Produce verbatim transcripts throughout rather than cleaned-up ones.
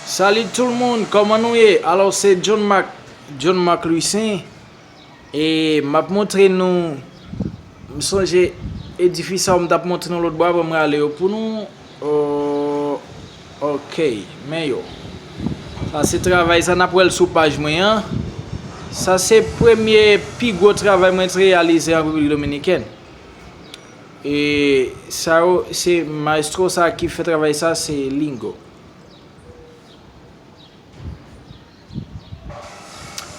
Salut tout le monde, kòman nou ye? Alò, se John Mark, John Mark Louissaint. E m ap montre nou, m sonje edifis sa yo m t ap montre nou lòt bò a, ban m rale yo pou nou. Oh, ok, men yo. Sa se travay sa n ap wè l sou paj mwen an. Sa se premye pi gwo travay mwen te reyalize an Repiblik Dominikèn. E sa yo, se maestro sa ki fè travay sa, se Lingo.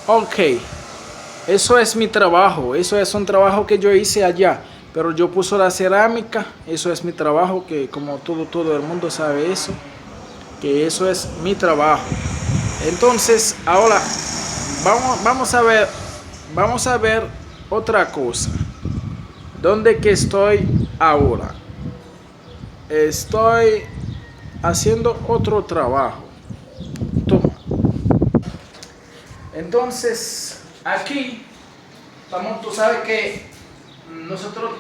Ok. Eso es mi trabajo. Eso es un trabajo que yo hice allá. Pero yo puso la cerámica. Eso es mi trabajo, que como todo, todo el mundo sabe eso, que eso es mi trabajo. Entonces, ahora vamos, vamos a ver, vamos a ver otra cosa. ¿Dónde que estoy ahora? Estoy haciendo otro trabajo. Toma. Entonces, aquí, vamos, tú sabes que nosotros,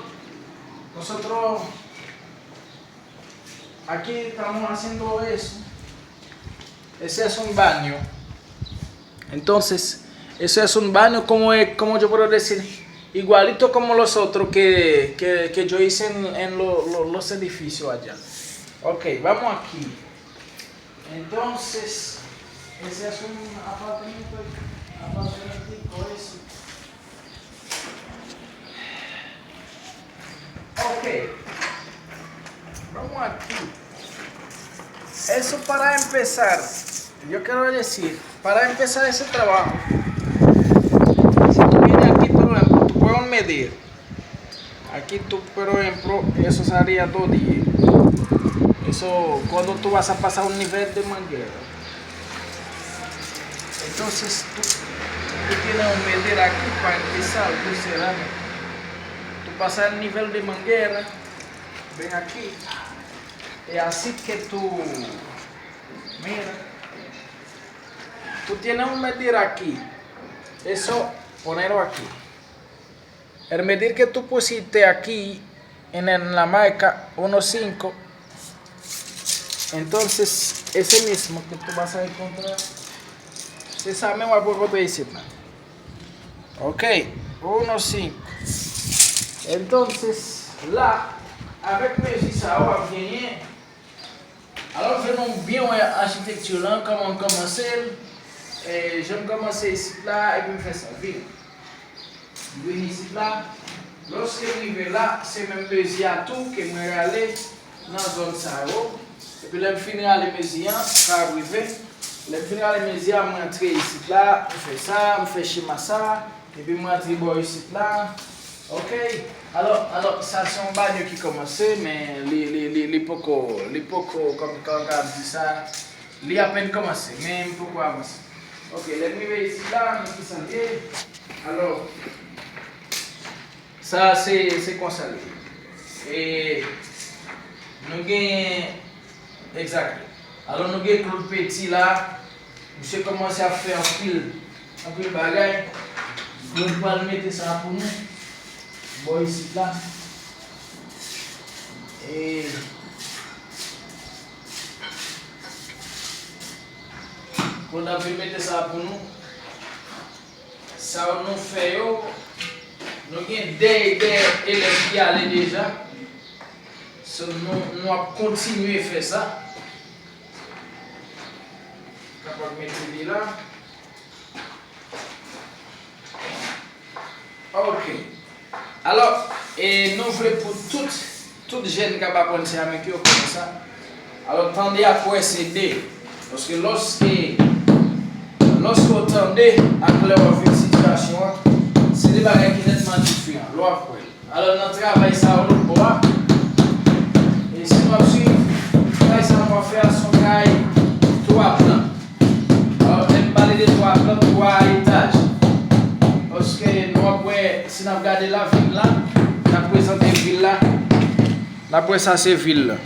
nosotros, aquí estamos haciendo eso. Ese es un baño. Entonces, eso es un baño como, es- como yo puedo decir, igualito como los otros que, que, que yo hice en, en lo- lo- los edificios allá. Ok, vamos aquí. Entonces, ese es un apartamento, apartamentico eso. Ok. Vamos aquí. Eso para empezar. Yo quiero decir, para empezar ese trabajo, si tú vienes aquí, por ejemplo, tú puedes medir. Aquí tú, por ejemplo, eso sería dos diez. Eso, cuando tú vas a pasar un nivel de manguera. Entonces, tú, tú tienes un medir aquí para empezar, tú cerrar. Tú pasas el nivel de manguera, ven aquí. Y así que tú, mira, tú tienes un medir aquí. Eso, ponelo aquí. El medir que tú pusiste aquí en, en la marca uno cinco, entonces ese mismo que tú vas a encontrar, se sa menm w ap rankontre isit la. Ok, uno cinco. Entonces, la, avèk mezi sa yo, w ap genyen Alò, fè nou byen wè achitekti lan, kòman m kòmanse l. E, jan m kòmanse isit la, epi m fè sa vin. M vin isit la. Lòske m rive la, se menm mezi a tou ke mwen rale nan zòn sa yo. Epi lè m fin rale mezi an, sa ap rive. Lè m fin rale mezi a, mwen antre isit la, m fè sa, m fè chema sa. Epi mwen antre bò isit la. Ok. Alò, alò, sa se yon banyo ki kòmanse, men li, li, li, li poko, li poko, kòm, kòm ka di sa, li apèn kòmanse, men m poko avanse. Ok, lè m rive isit la, men ki sa l ye. Alò, sa se, se konsa l ye. E nou gen Exactly. Alò, nou gen Claude Petit la. Misye kòmanse ap fè anpil, anpil bagay. Claude pral mete sa pou nou. Bò isit la. E Claude ap vin mete sa pou nou. Sa yo nou fè yo, nou gen de, de elèv ki ale deja. So, nou, nou ap kontinye fè sa. Kapab mete li la. Ok. Alò, e nou vle pou tout, tout jèn k ap aprann seramik yo konnen sa. Alò, tande ak wè se de. Paske lòske, lòske w tande ak lè w ap viv sitiyasyon an, se de bagay ki nètman diferan. Lè w ap wè l. Alò, nan travay sa yo lòt bò a, e si nou ap swiv, kay sa nou ap fè a se yon kay twa plan. Alò, lè m pale de twa plan, twa etaj. Paske nou ap wè, si n ap gade la, vil la, n ap prezante vil la, n ap wè sa se vil la.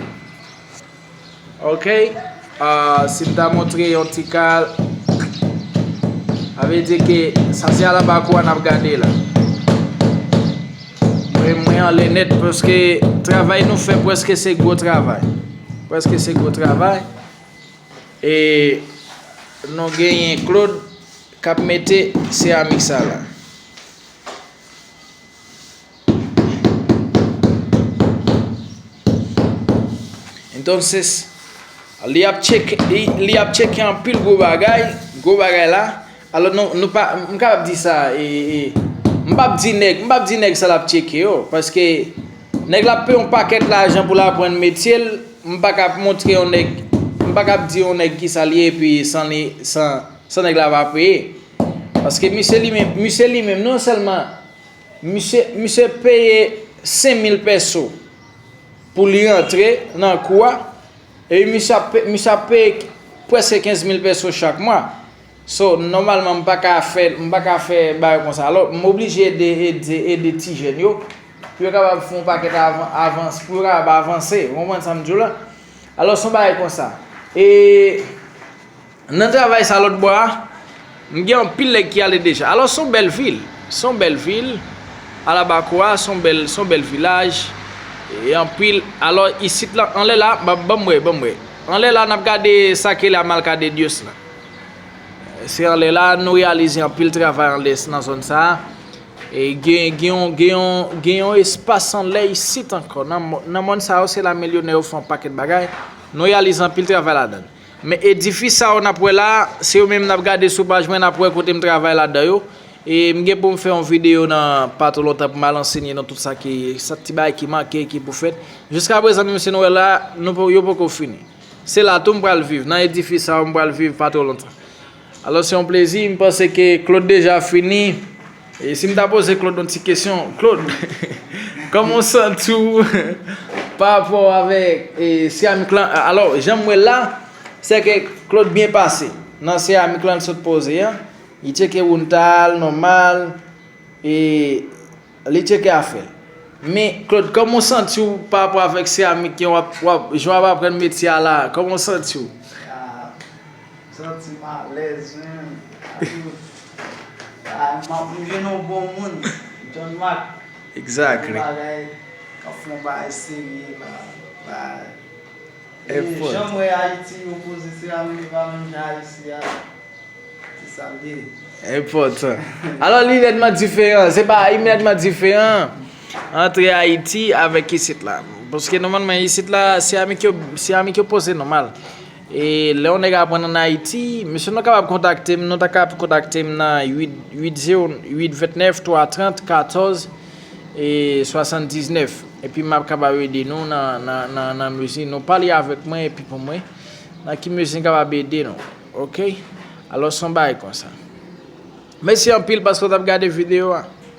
Ok. Ah, si m ta montre yon ti kal, sa vle di ke sa se alaba kou a n ap gade la. Mwen, mwen anlè nèt paske travay nou fè prèske se gwo travay. Prèske se gwo travay. E Nou genyen Claude k ap mete seramik sa la. Entonces, li ap tcheke, li, li ap tcheke anpil gwo bagay, gwo bagay la. Alò, nou, nou pa, m kapab di sa, e, e, m p ap di nèg, m p ap di nèg sa l ap tcheke yo, paske nèg la ap peye yon pakèt lajan pou l aprann metye l, m pa ka ap montre yon nèg, m pa ka ap di yon nèg ki sa l ye epi san li, san, san nèg la pa peye. Paske misye li menm, misye li menm, non sèlman misye, misye peye senk mil pèso pou li rantre nan kou a, e misye ap pe-, misye ap peye prèske kenz mil pèso chak mwa. So, nòmalman, m pa ka fè, m pa ka fè bagay konsa. Alò, m oblije ede, ede, ede ti jèn yo, pou yo kapab fè yon pakèt avan-, avans, pou yo kapab avanse. Ou konprann sa m di w la? Alò, se yon bagay konsa. E nan travay sa lòt bò a, m gen anpil nèg ki ale deja. Alò, se yon bèl vil. Se yon bèl vil. Alabako a, se yon bèl, se yon bèl vilaj. E anpil. Alò, isit la, anlè la, ban, ban m wè, ban m wè. Anlè la, n ap gade sa ki rele Amalca de Dios la. Se anlè la, nou reyalize anpil travay anlè nan zòn sa a. E gen, gen yon, gen yon, gen yon espas anlè isit ankò. Nan mò-, nan mòn sa yo, se la milyonè yo fè yon pakèt bagay. Nou reyalize anpil travay ladan l. Men edifis sa yo n ap wè la, se yo menm n ap gade sou paj mwen, n ap wè kote m travay ladan yo. E m gen pou m fè yon videyo nan pa twò lontan pou m al ansenye nou tout sa ki, sa ti bagay ki manke, ki pou fèt. Jiska prezan, menm si nou wè la, nou po-, yo poko fini. Se la tou m pral viv, nan edifis sa yo m pral viv pa twò lontan. Alò, se yon plezi, m panse ke Claude deja fini. E si m ta poze Claude yon ti kesyon, Claude, kòman w santi w pa rapò avèk, e, seramik lan? Alò, jan m wè l la, se ke Claude byen pase. Nan seramik lan l sot poze an, li tcheke wounta l nòmal, e li tcheke afè l. Men, Claude, kòman w santi w pa rapò avèk seramik ke w ap, w ap, jan w ap aprann metye a la? Kòman w santi w? Ah, m santi m alèz, menm. Ah, m ap, m vin yon bon moun. John Mark. Exactly. Yon bagay, k ap fè yon bagay serye la. Bagay. E jan m wè Ayiti, yo poze seramik yo pa menm jan Ayiti a. Se sa l ye. Enpòtan. Alò, li nètman diferan. Se pa, li nètman diferan antre Ayiti avèk isit la. Paske nòmalman, isit la, seramik yo, seramik yo poze nòmal. E lè yon nèg aprann ann Ayiti, mesye nou kapab kontakte m, nou ta kapab kontakte m nan uit, uit zewo, uit vennèf, twa trant, katòz, e swasanndiznèf. Epi m ap kapab ede nou nan, nan, nan, nan mezi nou pale avèk mwen epi pou mwen, nan ki mezi m kapab ede nou. Oke? Alò, se yon bagay konsa. Mèsi anpil paske w t ap gade videyo a.